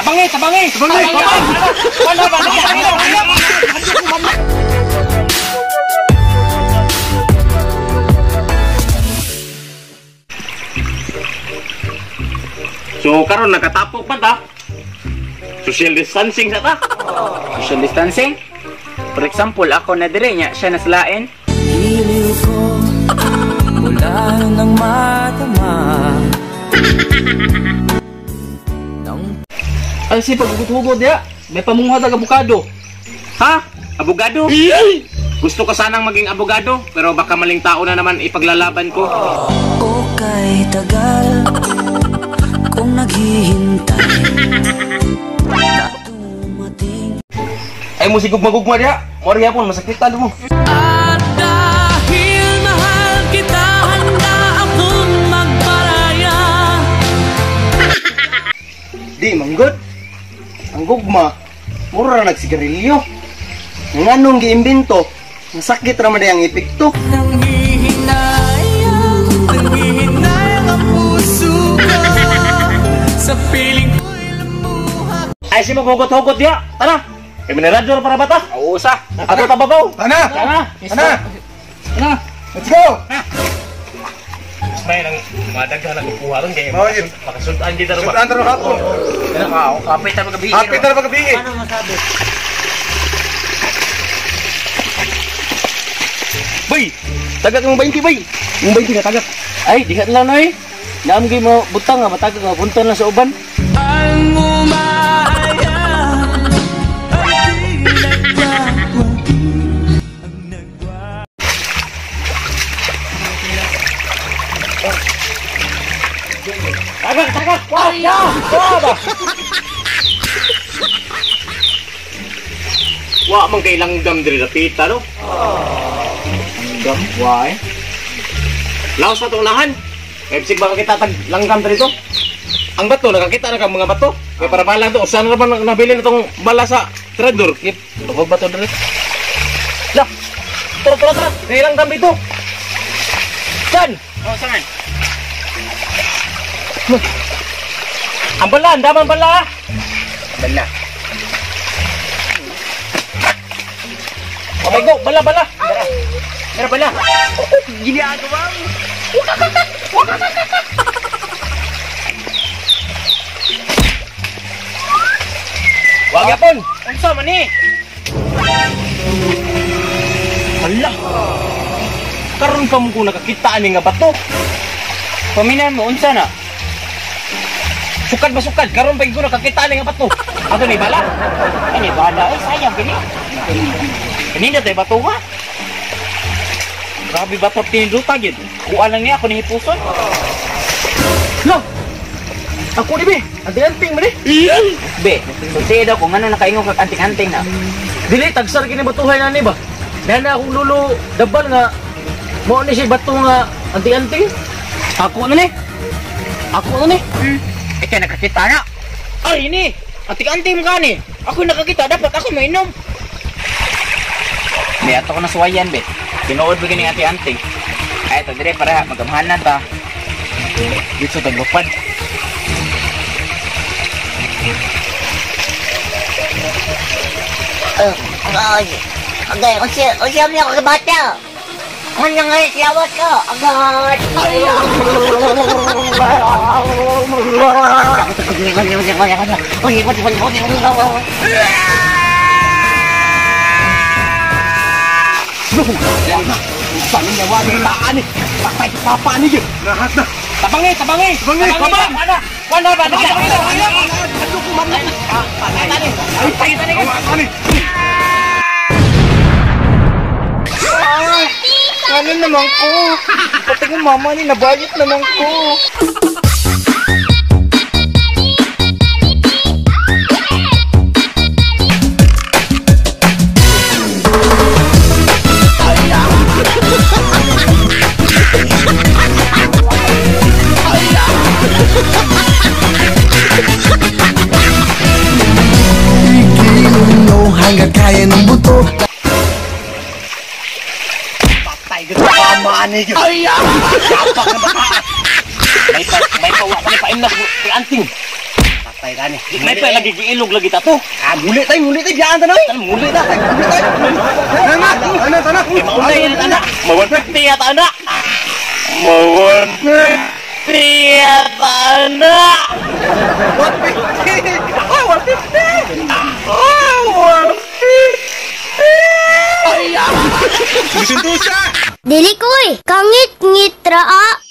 Tabangi, tabangi. Tabangi. So karon nakatapok man ta. Social distancing sa ta. Social distancing? For example, ako na dire nya, siya naslain. Hiliw ko wala nang matama. Ay si paghugot-hugot ya, may pamunga tag abogado. Ha? Abogado? Gusto ko sanang maging abogado, pero baka maling tao na naman ipaglalaban ko. Okay, tagal kung naghihintay na dumating. Ay mo sigugma-gugma diha. Mori hapon masakitan mo. At dahil mahal kita, handa akong magparaya. Di manggod. Ang gugma, mura ra nagsigarilyo. Nganong giimbento, masakit ra man ang epekto. Nanghihinayang ang puso ko sa piling ko'y lumuha. Ay si maghugot-hugot diha. Tara. Kay maniradyo para bata. Oo sa. Ato tababaw. Tana! Tara. Tana! Tara. Let's go! May nang madaghan ang kuha ron kay makasudan kita ron. Sudan ron hapon. Kapit ta pagabi. Kapit ta pagabi. Ano masabi? Bay, tagak mo 20 bay. Mong 20 ka tagak. Ay, diha lang noy. Naam gyud mo butang nga matagak nga bunton lang sa uban. Ang umaya ay di nagwawagi ang nagwa. Tagak, tagak. Wah, ya. Wah ba. Wa man kay langgam diri dapita no. Langgam, why? Laos na unahan. Kay bisig baka kita tag langgam diri to. Ang bato nakakita na ka mga bato. Kay para balang to usa na man nabili na tong bala sa trader. Kip, tugog bato diri. Lah. Tara tara tara. Kay langgam dito. San? Oh, saan? Ang bala, ang damang bala. Bala. Okay, go. Bala, bala. Tara. Tara, bala. Ginagawa mo. Wag yapon. Unsa man ni? Hala. Karon pa mo ko nakakita ani nga bato. Paminan mo unsa na? Sukad ba sukad? Karon pa ko nakakita ani nga bato. Ato ni bala. Ay, ni bala. Ay, sayang gini. Kanina tay bato ha. Grabe bato tinuta gyud. Kuha lang niya ako ni hipuson. Lah. Ako di be. Anting-anting man ni. Be, sulti daw kung ano nakaingon kag anting-anting na. Dili tagsar kini batuhay na ni ba. Dahil na akong lulo dabal nga mao ni siya bato nga anting-anting. Ako na ni. Ako na ni. Ikaw nakakita na. Ay ini, anting-anting mo kani. Ako nakakita, dapat ako mainom. Be, ato ko na suwayan be. Tinuod ba gani anting-anting? Ay, ito dire para magamhanan ta. Dito taglupad. Agay, agay, usiya mo ako bata. Ano nga siyawat ko? Agay! Sabi niya, wala na ni. Patay papa ni yun. Lahat na. Tabangi, tabangi. Tabangi, Tabangi. Wala, wala ba? Ani. Ano naman ko? Pati ko mama ni, nabayot naman ko. Hanggat kaya ng buto. Patay ka sa mama ni yun. Ay! Dapat na bata. May pa, may pawa ko ni paimnas kay anting. Patay Patay ka ni. May pa lagi giilog lagi ta to. Ah, muli tayo, muli tayo. Biyaan ta na, oy. Muli ta, muli tayo. Tana, tana, tana. Maunay yan ana. Ma 150 yata ana. Ma 150 yata ana. 150. Oh, 150. Oh, 150. Dili koy, kangit ngit raa.